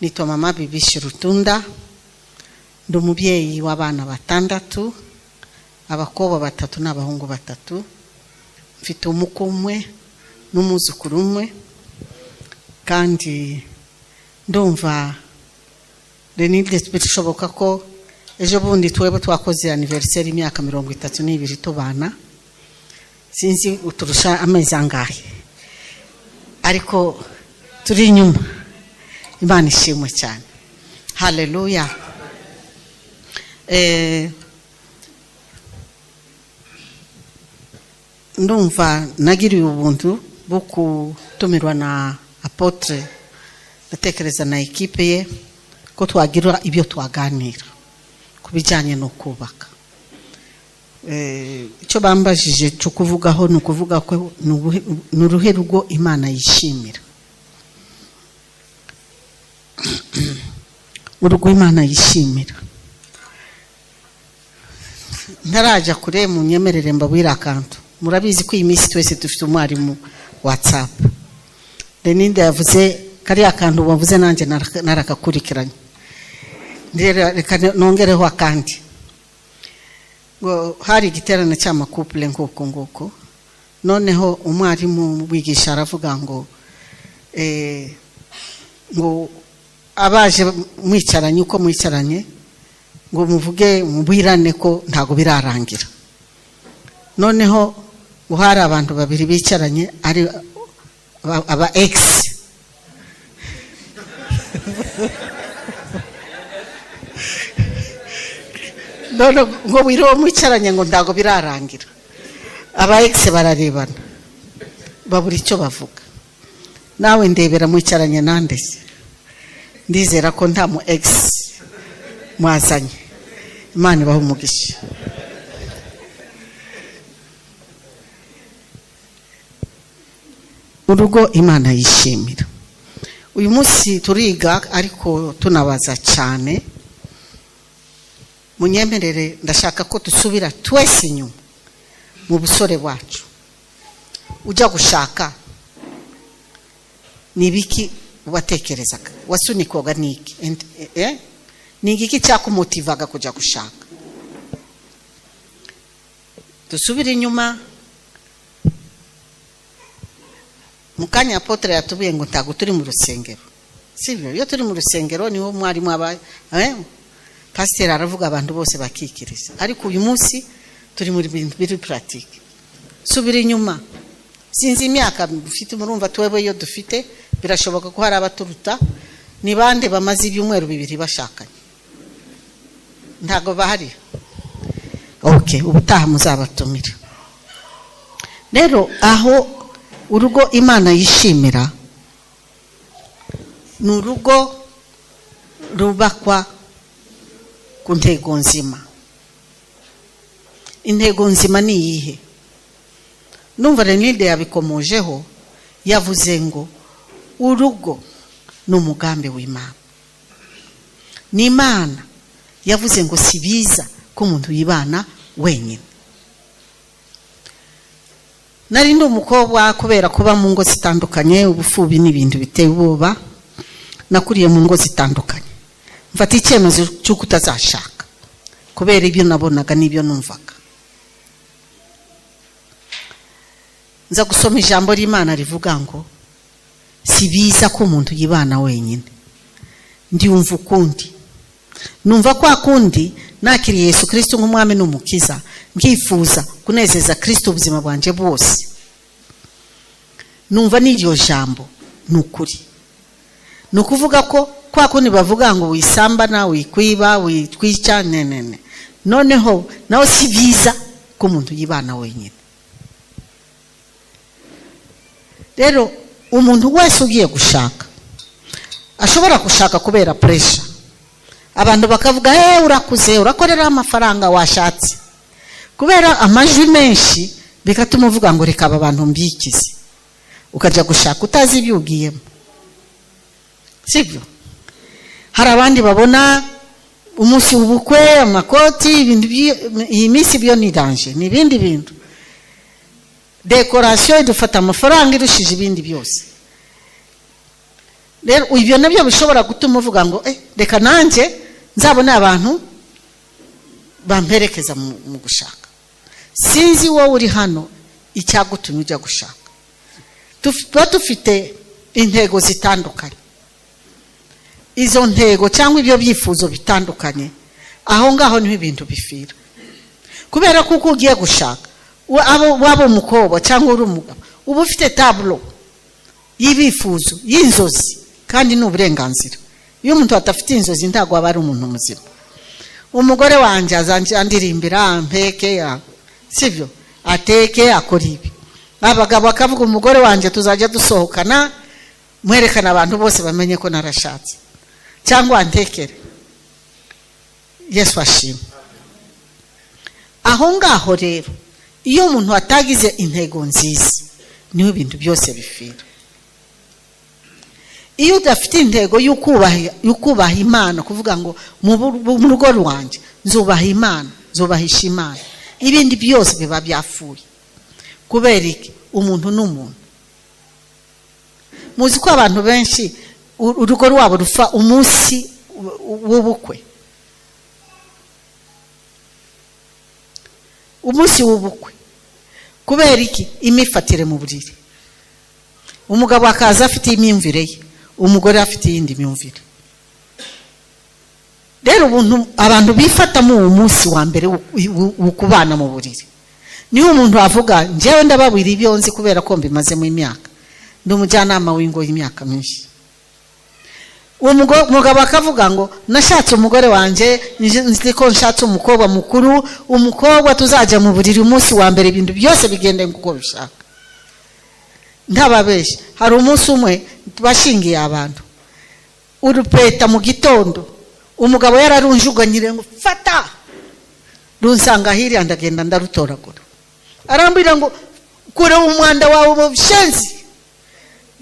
Nitwa Mama Bibishi Rutunda, ndi umubyeyi w'abana batandatu, abakobwa batatu n'abahungu batatu. Mfite umukwe umwe n'umwuzukuru umwe, kandi ndumva Renilde bishoboka ko ejo bundi twebwe twakoze anniversaire imyaka 32 tubana, sinzi uturusha amezi angahe, ariko turi inyuma. Imana ishimwe cyane, haleluya. Ndumva nagiriye ubuntu bwo gutumirwa na apotre, ndatekereza na ekipe ye, ko twagira ibyo twaganira ku bijyanye no kubaka. Icyo bambajije cyo kuvugaho ni ukuvuga ko ni uruhe rugo Imana yishimira. Urugo Imana yishimira. Ntarajya kure, munyemerere mbabwire akantu. Murabizi ko iyi minsi twese dufite umwarimu WhatsApp. Renilde yavuze kariya kantu wavuze, nanjye narakakurikiranye. Reka nongereho akandi. Ngo hari igiterane cy'amakouple nguko nguko, noneho umwarimu wigisha aravuga ngo ngo abaje mwicaranye uko mwicaranye, ngo muvuge mubwirane ko ntago birarangira. Noneho ngo hari abantu babiri bicaranye ari aba ex. None ngo wiriwe mwicaranye ngo ntago birarangira. Aba ex bararebana babura icyo bavuga. Nawe ndebera mwicaranye nande se? Ndizera ko nta mu ex mwazanye. Imana ibahe umugisha. Urugo Imana yishimira. Uyu munsi turiga ariko tunabaza cyane. Munyemerere, ndashaka ko dusubira twese inyuma mu busore bwacu. Ujya gushaka ni ibiki watekerezaga? Wasunikwaga niki? Ni igiki cyakumotivaga kujya gushaka? Dusubire inyuma. Mu kanya apotre yatubwiye ngo ntago turi mu rusengero, sibyo? Iyo turi mu rusengero niho mwarimu aba, pasiteri aravuga abantu bose bakikiriza, ariko uyu munsi turi muri bintu biri pratique. Subira inyuma, sinzi imyaka mufite, murumva twebwe iyo dufite birashoboka ko hari abaturuta. Ni bande bamaze ibyumweru bibiri bashakanye? Ntago bahari. Okay, ubutaha muzabatumira. Rero aho urugo Imana yishimira ni urugo rubakwa ku ntego nzima. Intego nzima ni iyihe? Numva Renilde yabikomojeho, yavuze ngo urugo ni umugambi w'Imana. Ni Imana yavuze ngo si biza ko umuntu yibana wenyine. Nari ndi umukobwa, kubera kuba mu ngo zitandukanye, ubufubi n'ibintu biteye ubwoba, nakuriye mu ngo zitandukanye. Mfata icyemezo cy'uko utazashaka kubera ibyo nabonaga n'ibyo numvaga. Nza gusoma ijambo ry'Imana rivuga ngo si biza ko umuntu yibana wenyine. Ndiyumva ukundi, numva kwa kundi nakiriye Yesu Kristo nk'umwami n'umukiza, nkifuza kunezeza Kristo ubuzima bwanje bwose. Numva n'iryo jambo ni ukuri. Ni ukuvuga ko kwa kundi bavuga ngo wisambana, wikwiba, witwica, nenene, noneho naho si byiza ko umuntu yibana wenyine. Rero umuntu wese ugiye gushaka ashobora gushaka kubera pressure. Abantu bakavuga hey, urakuze, urakorera amafaranga, washatse. Kubera amajwi menshi bigatuma uvuga ngo reka aba bantu mbikize, ukajya gushaka utazi ibyo ugiyemo, sibyo? Hari abandi babona umunsi w'ubukwe, amakoti, ibintu iyi minsi byo ni danger, ni ibindi bintu. Decoration idufata amafaranga irushije ibindi byose. Rero ibyo nabyo bishobora gutuma uvuga ngo reka nanjye nzabone abantu bamperekeza mu gushaka. Sinzi wowe uri hano icyagutumye ujya gushaka. Tuba dufite intego zitandukanye, izo ntego cyangwa ibyo byifuzo bitandukanye, aho ngaho niho ibintu bifira. Kubera ko uko ugiye gushaka, waba umukobwa cyangwa uri umugabo, uba ufite tableau y'ibifuzo, y'inzozi, kandi ni uburenganzira. Iyo umuntu adafite inzozi ntabwo aba ari umuntu muzima. Umugore wanjye azandirimbira, ampeke, sibyo, ateke, akora ibi. Abagabo bakavuga umugore wanjye tuzajya dusohokana, mwerekana abantu bose bamenye ko narashatse, cyangwa antekere. Yesu ashimwe. Aho ngaho rero iyo umuntu atagize intego nziza niho ibintu byose bifira. Iyo udafite intego y'ukubaha Imana, kuvuga ngo mu rugo rwanjye nzubaha Imana, nzubahisha Imana, ibindi byose biba byapfuye. Kubera iki? Umuntu n'umuntu. Muzi ko abantu benshi urugo rwabo rufa umunsi w'ubukwe. Umunsi w'ubukwe. Kubera iki? Imifatire mu buriri. Umugabo akaza afite imyumvire ye, umugore afite iyindi myumvire. Rero ubuntu abantu bifata mu munsi wa mbere wo kubana mu buriri, niho umuntu avuga njyewe ndababwira ibyo nzi kubera ko mbimazemo imyaka, ndi umujyanama w'ingo y'imyaka myinshi. Uwo mugabo akavuga ngo nashatse umugore wanjye, nzi ko nshatse umukobwa mukuru, umukobwa tuzajya mu buriri umunsi wa mbere ibintu byose bigende nk'uko bishaka. Ntababeshya, hari umunsi umwe bashingiye abantu urupeta mu gitondo, umugabo yararunjuganyire ngo fata, runsanga hirya, ndagenda ndarutoragura. Arambwira ngo kure umwanda wawe bushenzi.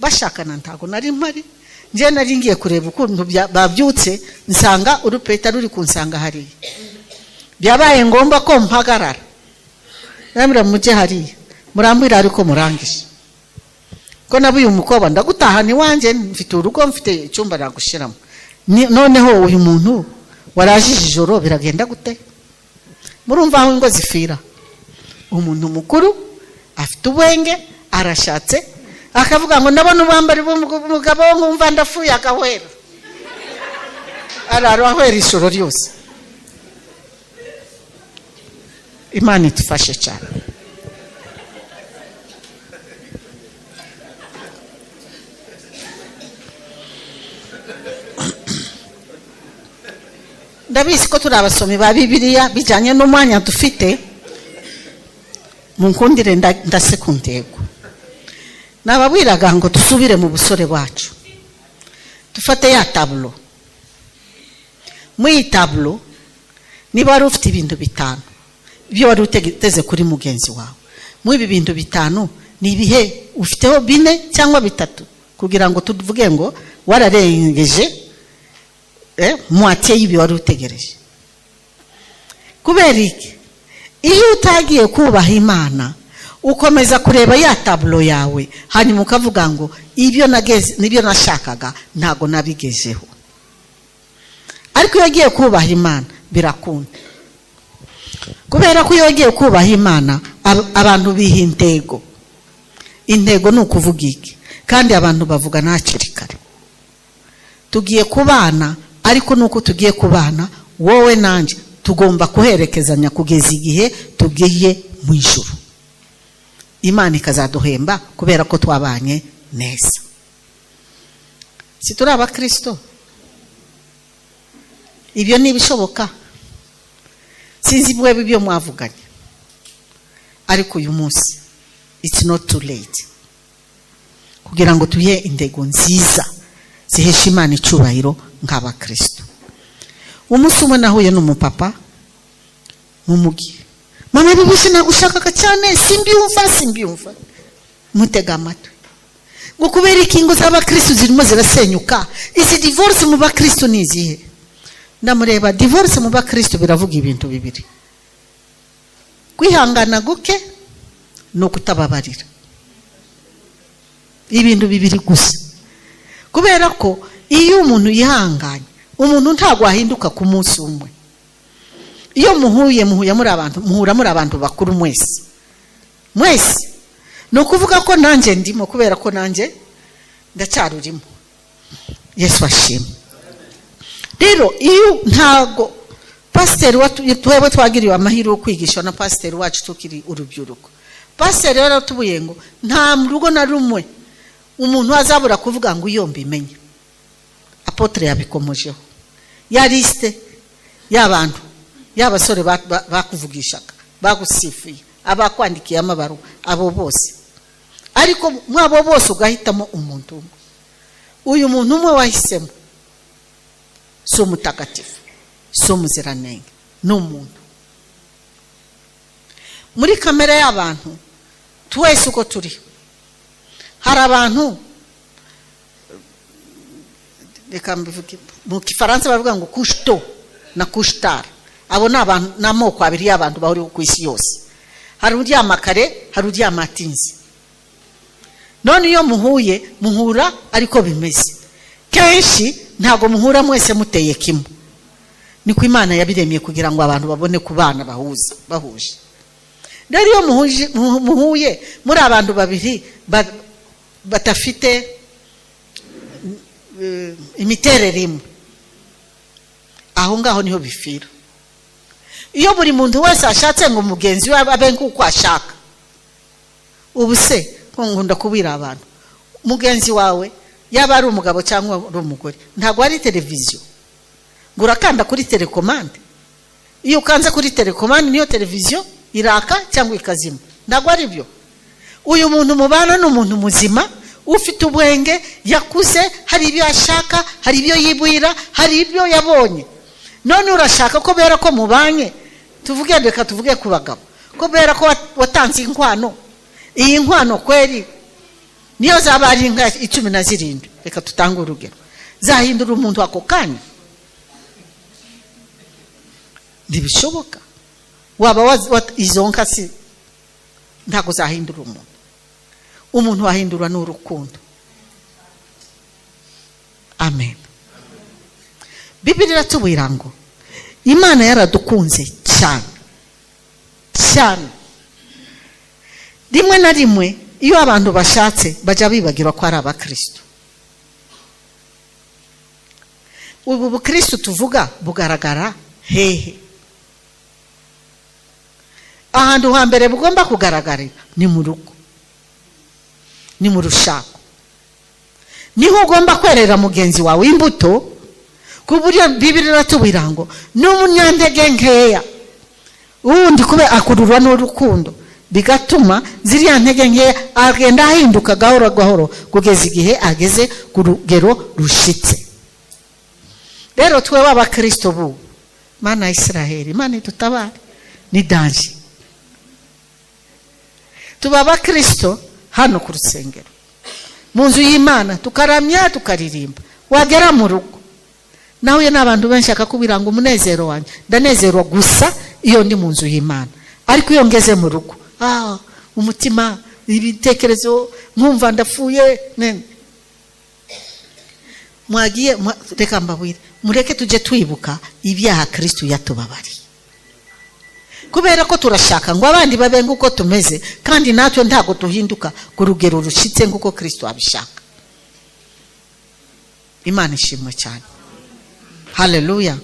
Bashakana ntago nari mpari, njye nari ngiye kureba ukuntu babyutse, nsanga urupeta ruri kunsanga hariya. Byabaye ngombwa ko mpagarara, ndambwira mujye hariya, murambwira ariko murangije ko nabuye umukobwa ndagutahana iwanjye, mfite urugo, mfite icyumba nagushiramo. Noneho uyu muntu warajije ijoro biragenda gute? Murumva aho ingo zifira. Umuntu mukuru afite ubwenge, arashatse, akavuga ngo ndabona ubwambari bw'umugabo nkumva ndafuye, agahwera, arara ahwera ijoro ryose. Imana idufashe cyane. Ndabizi ko turi abasomi ba Bibiliya, bijyanye n'umwanya dufite, munkundire ndase ku ntego. Nababwiraga ngo dusubire mu busore bwacu, dufate ya tableau. Muri iyi tableau, niba wari ufite ibintu 5 ibyo wari uteze kuri mugenzi wawe, muri ibi bintu 5 ni ibihe ufiteho 4 cyangwa 3, kugira ngo tuvuge ngo wararengeje moitié y'ibi wari utegereje. Kubera iki? Iyo utagiye kubaha Imana, ukomeza kureba ya tableau yawe, hanyuma ukavuga ngo ibyo nageze nibyo nashakaga ntago nabigezeho. Ariko iyo ugiye kubaha Imana birakunda, kubera ko iyo ugiye kubaha Imana abantu biha intego. Intego ni ukuvuga iki? Kandi abantu bavuga hakiri kare, tugiye kubana, ariko nuko tugiye kubana wowe nanjye tugomba kuherekezanya kugeza igihe tugiye mu ijuru, Imana ikazaduhemba kubera ko twabanye neza. Si turi abakristo? Ibyo ni ibishoboka. Sinzi mwebwe ibyo mwavuganye, ariko uyu munsi it's not too late kugira ngo tuye intego nziza zihesha Imana icyubahiro nk'abakristo. Umunsi umwe nahuye n'umupapa mu mugi. Mama bibuze nagushakaga cyane, simbyumva. Mutega amatwi ngo kubera iki ingo z'abakristo zirimo zirasenyuka? Izi divorce mu bakristo ni izihe? Ndamureba, divorce mu bakristo biravuga ibintu 2: kwihangana guke no kutababarira. Ibintu 2 gusa. Kubera ko iyo umuntu yihanganye, umuntu ntabwo ahinduka ku munsi umwe. Iyo muhuye muri abantu, muhura muri abantu bakuru mwese mwese. Ni ukuvuga ko nanjye ndimo, kubera ko nanjye ndacyarurimo. Yesu ashimwe. Rero iyo ntago pasiteri twebwe twagiriwe amahirwe yo kwigishwa na pasiteri wacu tukiri urubyiruko. Pasiteri yaratubuye ngo nta rugo na rumwe umuntu azabura kuvuga ngo iyo mbimenye. Apotre yabikomojeho, ya liste y'abantu, y'abasore bakuvugishaga, bagusifuye, abakwandikiye amabaruwa, abo bose. Ariko mwabo bose ugahitamo umuntu umwe. Uyu muntu umwe wahisemo si umutagatifu, si umuziranenge, ni umuntu. Muri kamere y'abantu twese uko turi, hari abantu, reka mbivuge mu Kifaransa, bavuga ngo couche-tôt na couche-tard. Abo ni abantu, ni amoko abiri y'abantu bahuriye ku isi yose. Hari uryama kare, hari uryama atinze. None iyo muhuye, muhura ariko bimeze kenshi ntabwo muhura mwese muteye kimwe. Niko Imana yabiremye kugira ngo abantu babone kubana bahuza bahuje. Rero iyo muhuye muri abantu babiri badafite imiterere imwe, aho ngaho niho bifira. Iyo buri muntu wese ashatse ngo mugenzi we abe nk'uko ashaka. Ubu se nkunda kubwira abantu, mugenzi wawe yaba ari umugabo cyangwa ari umugore, ntabwo ari televiziyo ngo urakanda kuri télécommande. Iyo ukanze kuri télécommande niyo televiziyo iraka cyangwa ikazima. Ntabwo ari byo. Uyu muntu mubana ni umuntu muzima, ufite ubwenge, yakuze, hari ibyo ashaka, hari ibyo yibwira, hari ibyo yabonye. None urashaka ko bera ko mubanye, tuvuge, reka tuvuge ku bagabo, ko bera ko watanze inkwano, iyi nkwano kweri niyo zaba ari inka 17, reka tutange urugero, zahindura umuntu ako kanya? Ntibishoboka. Waba izo nka si ntabwo zahindura umuntu. Umuntu wahindura n'urukundo. Amen. Bibiliya iratubwira ngo Imana yaradukunze cyane cyane. Rimwe na rimwe iyo abantu bashatse bajya bibagirwa ko ari abakristo. Ubu bukristo tuvuga bugaragara hehe? Ahantu hambere bugomba kugaragarira ni mu rugo, ni mu rushako. Niho ugomba kwerera mugenzi wawe imbuto, ku buryo Bibiliya iratubwira ngo n'umunyantege nkeya uwundi kube akururwa n'urukundo, bigatuma ziriya ntege nkeya agenda ahinduka gahoro gahoro kugeza igihe ageze ku rugero rushitse. Rero twe w'abakristo bu, Mana ya Israheli, Imana idutabare, ni danger. Tuba abakristo hano ku rusengero, mu nzu y'Imana, tukaramya, tukaririmba. Wagera mu rugo, nahuye n'abantu benshi akakubwira ngo umunezero wanjye ndanezerwa gusa iyo ndi mu nzu y'Imana, ariko iyo ngeze mu rugo, umutima, ibitekerezo, nkumva ndapfuye. Mwagiye, reka mbabwire, mureke tujye twibuka ibyaha Kristo yatubabariye, kubera ko turashaka ngo abandi babe nk'uko tumeze, kandi natwe ntabwo duhinduka ku rugero rushitse nk'uko Kristo abishaka. Imana ishimwe cyane. Haleluya.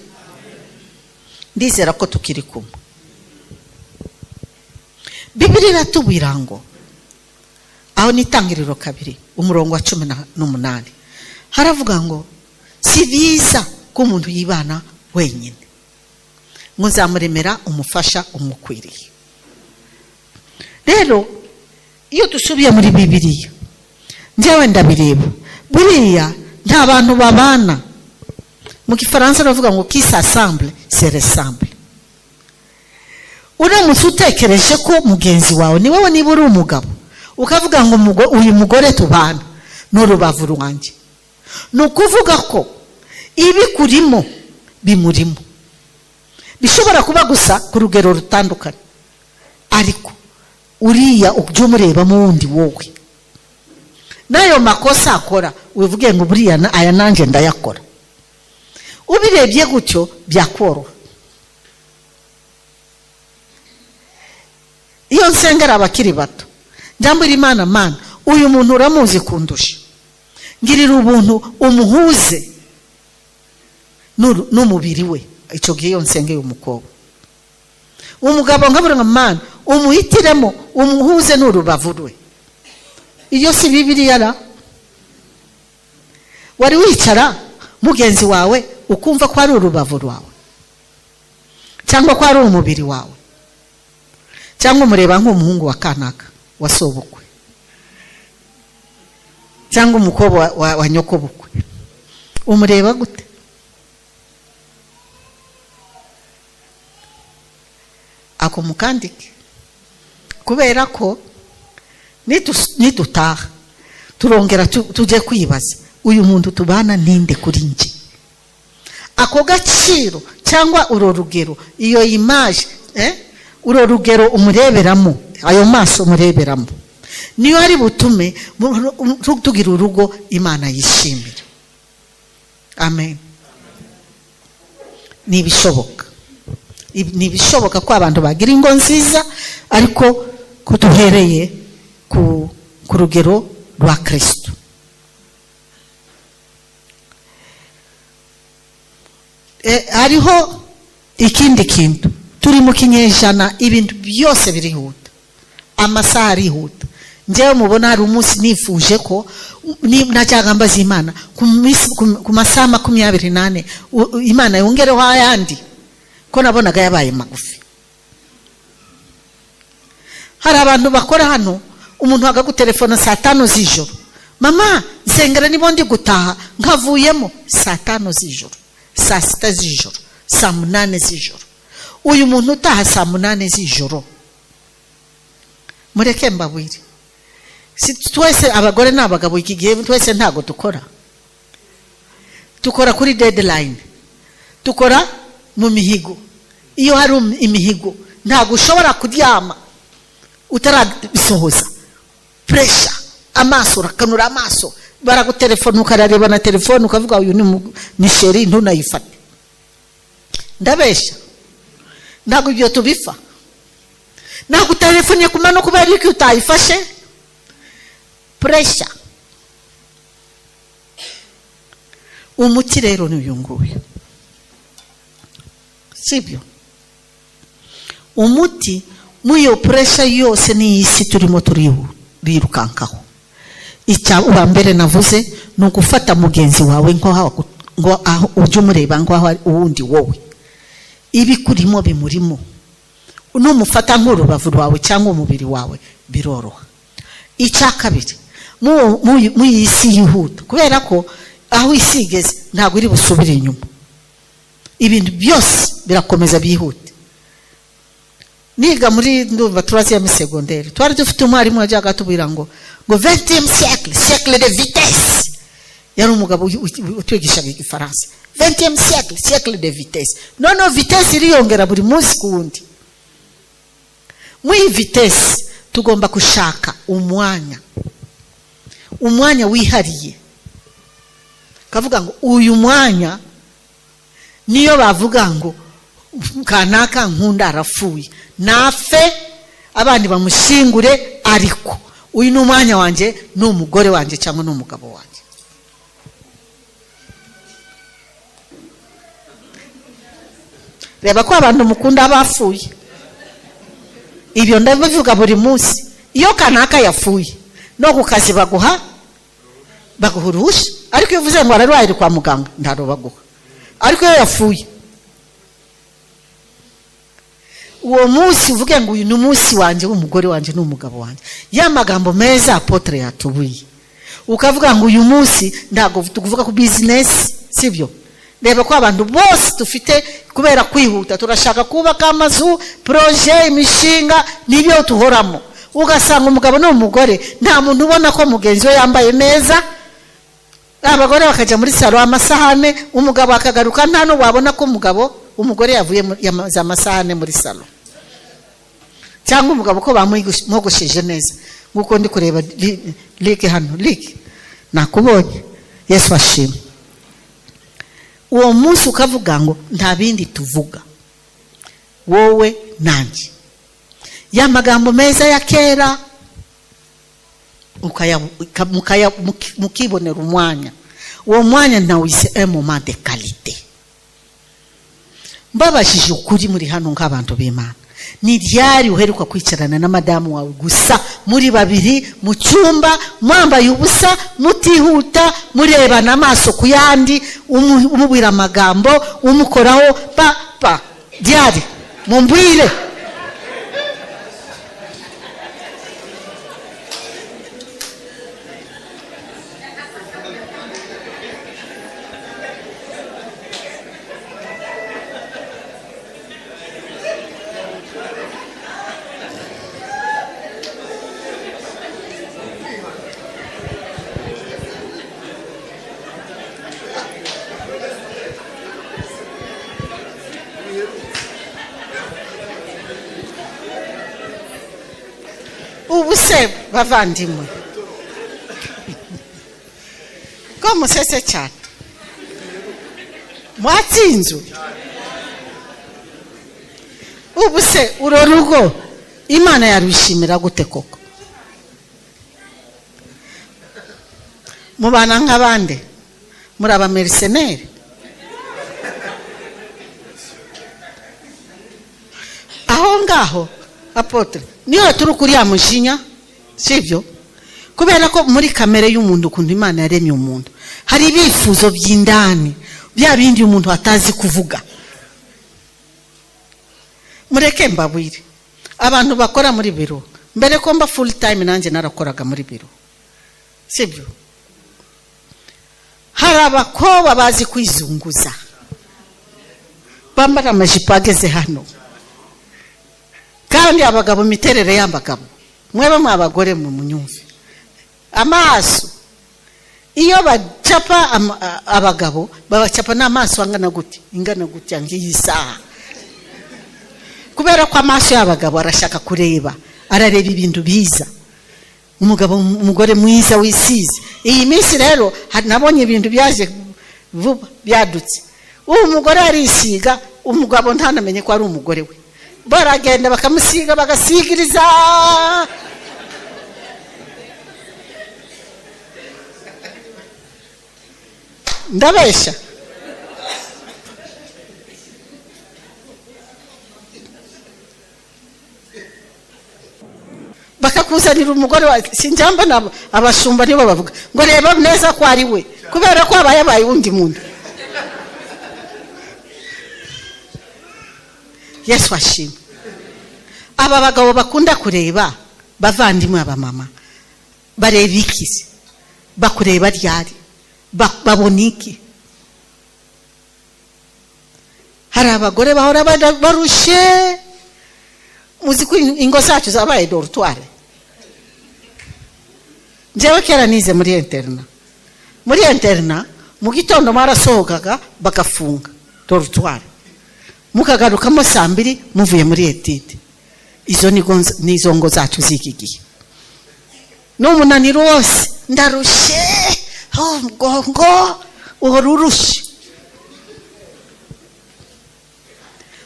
Ndizera ko tukiri kumwe. Bibiliya iratubwira ngo aho ni Itangiriro 2 umurongo wa 18, haravuga ngo si byiza ko umuntu yibana wenyine, ngo nzamuremera umufasha umukwiriye. Rero iyo dusubiye muri Bibiliya, njyewe ndabireba, buriya nta bantu babana. Mu Gifaransa baravuga ngo qui s'assemble se ressemble. Uramutse utekereje ko mugenzi wawe ni wowe, niba uri umugabo ukavuga ngo uyu mugore tubana ni urubavu rwanjye, ni ukuvuga ko ibikurimo bimurimo, bishobora kuba gusa ku rugero rutandukanye, ariko uriya ujya umurebamo wundi wowe. N'ayo makosa akora uvuge ngo buriya aya nanjye ndayakora. Ubirebye gutyo byakoroha. Iyo nsengera abakiri bato njyambura Imana, Mana uyu muntu uramuzi kundusha, ngirira ubuntu umuhuze n'umubiri we. Icyo gihe iyo nsengeye umukobwa, umugabo nkabura ngo Mana umuhitiremo umuhuze n'urubavu rwe. Iyo si Bibiliya ra? Wari wicara mugenzi wawe ukumva ko ari urubavu rwawe cyangwa ko ari umubiri wawe, cyangwa umureba nk'umuhungu wa kanaka wa sobukwe cyangwa umukobwa wa nyokobukwe, umureba gute? Ako mukandike, kubera ko nidutaha turongera tujye kwibaza uyu muntu tubana ninde kuri njye. Ako gaciro cyangwa uro rugero, iyo image, uro rugero umureberamo, ayo maso umureberamo, niyo ari butume tugira urugo Imana yishimira. Amen. Nibishoboka, nibishoboka ko abantu bagira ingo nziza, ariko ko duhereye ku rugero rwa Kristo. Hariho ikindi kintu, turi mu kinyejana ibintu byose birihuta, amasaha arihuta. Njyewe mubona hari umunsi nifuje ko najyaga mbaza Imana ku masaha 24 Imana yongereho ayandi, ko nabonaga yabaye magufi. Hari abantu bakora hano, umuntu akagutelefona saa 5 z'ijoro, mama nsengera nibo ndi gutaha, nkavuyemo saa 5 z'ijoro, saa 6 z'ijoro, saa 8 z'ijoro. Uyu muntu utaha saa 8 z'ijoro, mureke mbabwire, si twese abagore n'abagabo iki gihe twese ntago dukora, tukora kuri deadline, tukora mu mihigo. Iyo hari imihigo ntago ushobora kuryama utarabisohoza. Pressure, amaso urakanura amaso, baragutelefona ukarareba na telefone ukavuga uyu ni sheri ntunayifate. Ndabesha, ntago ibyo tubifa. Ntago telefone kumano kubera yuko utayifashe. Pressure. Umuti rero ni uyu nguyu, sibyo? Umuti muyo pressure yose ni isi turimo turirukankaho. Icya mbere navuze ni ugufata mugenzi wawe ngo aho ujye umureba ngo aho uwundi wowe, ibikurimo bimurimo, numufata nk'urubavu rwawe cyangwa umubiri wawe biroroha. Icya kabiri, mu isi yihuta, kubera ko aho isi igeze ntabwo iri busubire inyuma, ibintu byose birakomeza byihute. Niga muri ndumva 3e secondaire, twari dufite umwarimu wajyaga atubwira ngo 20e siècle, siècle de vitesse. Yari umugabo utwigishaga igifaransa. 20e siècle, siècle de vitesse. Noneho vitesse iriyongera buri munsi ku wundi. Muri vitesse tugomba gushaka umwanya, umwanya wihariye. Kavuga ngo uyu mwanya niyo bavuga ngo kanaka nkunda arapfuye, nafe abandi bamushingure, ariko uyu ni umwanya wanjye n'umugore wanjye cyangwa n'umugabo wanjye. Reba ko abantu mukunda bapfuye, ibyo ndabivuga buri munsi. Iyo kanaka yapfuye no ku kazi baguha uruhushya, ariko iyo uvuze ngo ararwaye kwa muganga ntaro baguha. Ariko iyo yapfuye uwo munsi uvuge ngo uyu ni umunsi wanjye w'umugore wanjye n'umugabo wanjye, ya magambo meza apotre yatubuye, ukavuga ngo uyu munsi ntago tukuvuga ku business, sibyo? Reba ko abantu bose dufite kubera kwihuta turashaka kubaka amazu, projet, imishinga, nibyo tuhoramo. Ugasanga umugabo n'umugore nta muntu ubona ko mugenzi we yambaye neza, abagore bakajya muri salo amasahane, umugabo akagaruka nta no wabona ko umugabo umugore yavuye yamaze amasahane muri salo, cyangwa umugabo ko bamwogosheje neza. Nkuko ndi kureba like hano, like Nakubonye. Yesu ashimwe. Uwo munsi ukavuga ngo nta bindi tuvuga, wowe nanjye. Ya magambo meza ya kera mukibonera umwanya. Uwo mwanya nawise un moment de qualité. Mbabashije ukuri muri hano nk'abantu b'Imana, ni ryari uheruka kwicarana na madamu wawe gusa muri babiri mu cyumba, mwambaye ubusa, mutihuta, murebana amaso ku yandi, umubwira amagambo, umukoraho pa pa? Ryari? Mumbwire. Ubu se bavandimwe, ko musese cyane mwatsinzwe. Ubu se uro rugo Imana yarwishimira gute koko? Mubana nk'abande, muri aba mercenaires. Aho ngaho apotre niyo turi kuri ya mujinya, sibyo? Kubera ko muri kamere y'umuntu, ukuntu Imana yaremye umuntu, hari ibifuzo by'indani, bya bindi umuntu atazi kuvuga. Mureke mbabwire, abantu bakora muri biro, mbere ko mba full time nanjye narakoraga muri biro, sibyo? Hari abakobwa bazi kwizunguza, bambara amajipo ageze hano, kandi abagabo imiterere y'abagabo, mwebe mwabagore mu munyumve amaso. Iyo bacapa abagabo babacapa n'amaso angana gute, ingana gute ngiyi saha, kubera ko amaso y'abagabo arashaka kureba, arareba ibintu biza. Umugabo, umugore mwiza wisize. Iyi minsi rero nabonye ibintu byaje vuba byadutse. Uwo mugore arisiga, umugabo ntanamenye ko ari umugore we. Baragenda bakamusiga, bagasigiriza. Ndabesha? Bakakuzanira umugore wa sinjamba, nabo abashumba nibo bavuga ngo reba neza ko ari we, kubera ko abaye abaye undi muntu. Yesu ashimwe. Aba bagabo bakunda kureba, bavandimwe, abamama, bareba iki? Bakureba ryari? Babona iki? Hari abagore bahora barushe. Muzi ko ingo zacu zabaye dortoir. Njyewe kera nize muri interna. Muri interna mu gitondo mwarasohokaga bagafunga dortoir, mukagarukamo saa mbiri muvuye muri etide. Izo nizo ngo zacu z'iki gihe. N'umunaniro wose, ndarushe, oh mugongo uhora urushe.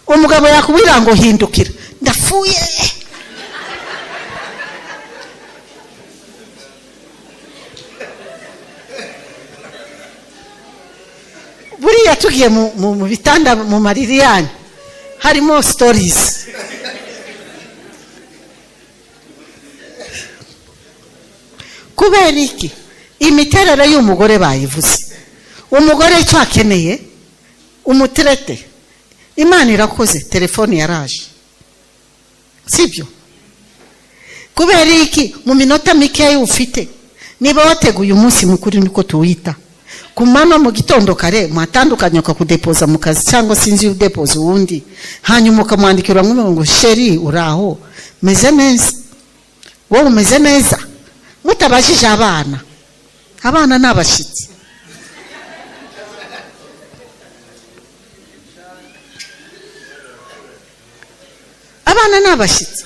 Umugabo yakubwira ngo hindukira, ndapfuye. Buriya tugiye mu bitanda, mu mariri yanyu harimo stories. Kubera iki? Imiterere y'umugore bayivuze. Umugore icyo akeneye umuterete. Imana irakoze, telefone yaraje, sibyo? Kubera iki? Mu minota mikeya ufite, niba wateguye umunsi mukuru niko tuwita, ku manywa mu gitondo kare mwatandukanye, ukakudepoza mu kazi cyangwa sinzi udepoza uwundi, hanyuma ukamwandikira ngo chéri uraho, meze neza, wowe umeze neza, mutabajije abana. Abana ni abashyitsi. Abana ni abashyitsi,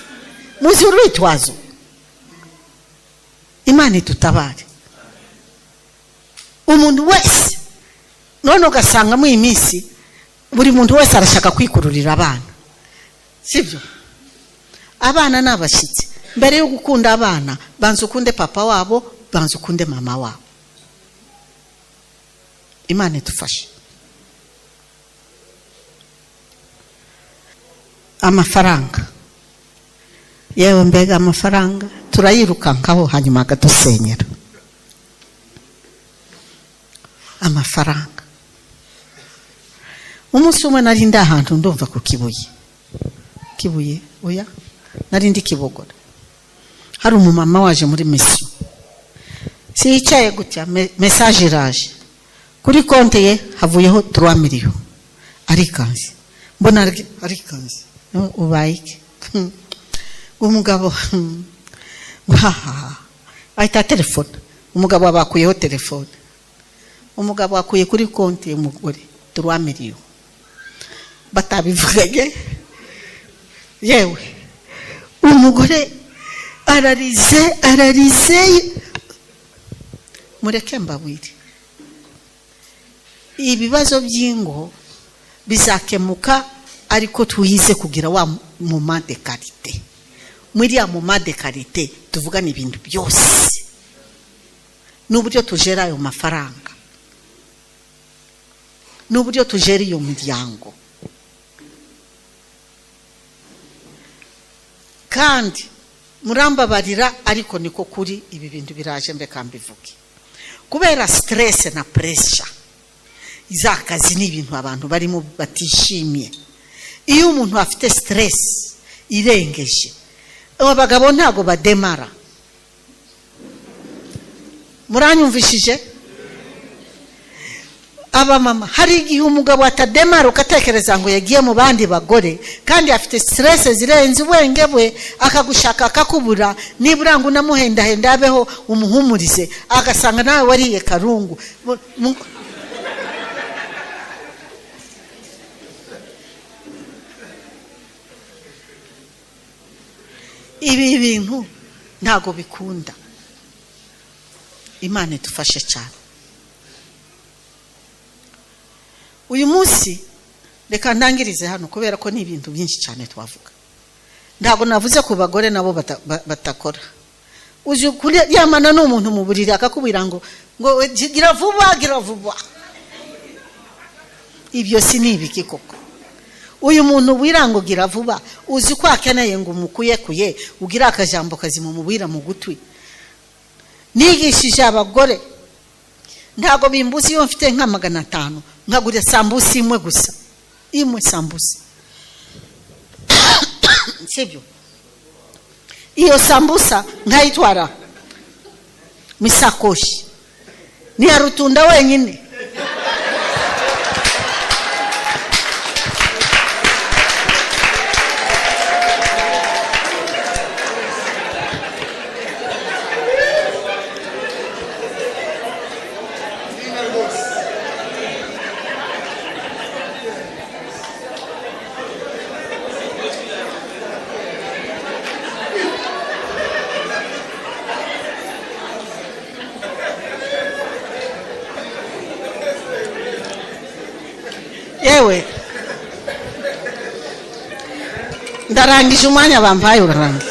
muzi urwitwazo. Imana idutabare. Umuntu wese none ugasanga mu iminsi buri muntu wese arashaka kwikururira abana, sibyo? Abana ni abashyitsi. Mbere yo gukunda abana, banza ukunde papa wabo, banza ukunde mama wabo. Imana idufashe. Amafaranga, yewe mbega amafaranga turayirukankaho hanyuma akadusenyera. Amafaranga, umunsi umwe nari ndi ahantu ndumva ku Kibuye, Kibuye oya, nari ndi Kibogora, hari umumama waje muri mission, siyicaye gutya, message iraje kuri konte ye havuyeho 3 millions, arikanze, mbona arikanze, ubaye iki? Umugabo ahita telefone, umugabo abakuyeho telefone, umugabo akuye kuri konti y'umugore 3 millions, batabivuganye. Yewe umugore ararize ararize. Mureke mbabwire, ibibazo by'ingo bizakemuka ariko tuyize kugira wa moment de qualité. Muri ya moment de qualité tuvugana ibintu byose n'uburyo tujera ayo mafaranga, n'uburyo tujera iyo miryango. Kandi murambabarira ariko niko kuri, ibi bintu biraje mbeka mbivuge. Kubera stress na pressure izakazi n'ibintu abantu barimo batishimiye, iyo umuntu afite stress irengeje, abagabo ntago bademara. Muranyumvishije? Abamama, hari igihe umugabo atademara ugatekereza ngo yagiye mu bandi bagore, kandi afite stress zirenze ubwenge bwe, akagushaka akakubura, nibura ngo unamuhendahenda abeho umuhumurize, agasanga nawe wariye karungu. Ibi bintu ntago bikunda. Imana idufashe cyane. Uyu munsi reka ntangirize hano kubera ko ni ibintu byinshi cyane twavuga. Ntago navuze ku bagore nabo batakora. Uzi kuryamana n'umuntu mu buriri akakubwira ngo gira vuba, gira vuba. Ibyo si ni ibiki koko? Uyu muntu wirango gira vuba, uzi ko akeneye ngo umukuyekuye, ugira akajambo kazima mubwira mu gutwi. Nigishije abagore, ntago bimbuzi iyo mfite nka 500 nkagura sambusa imwe gusa, imwe sambusa, sibyo? Iyo sambusa nkayitwara misakoshi, ni arutunda wenyine. Yewe ndarangije umwanya bampaye, urarangiye.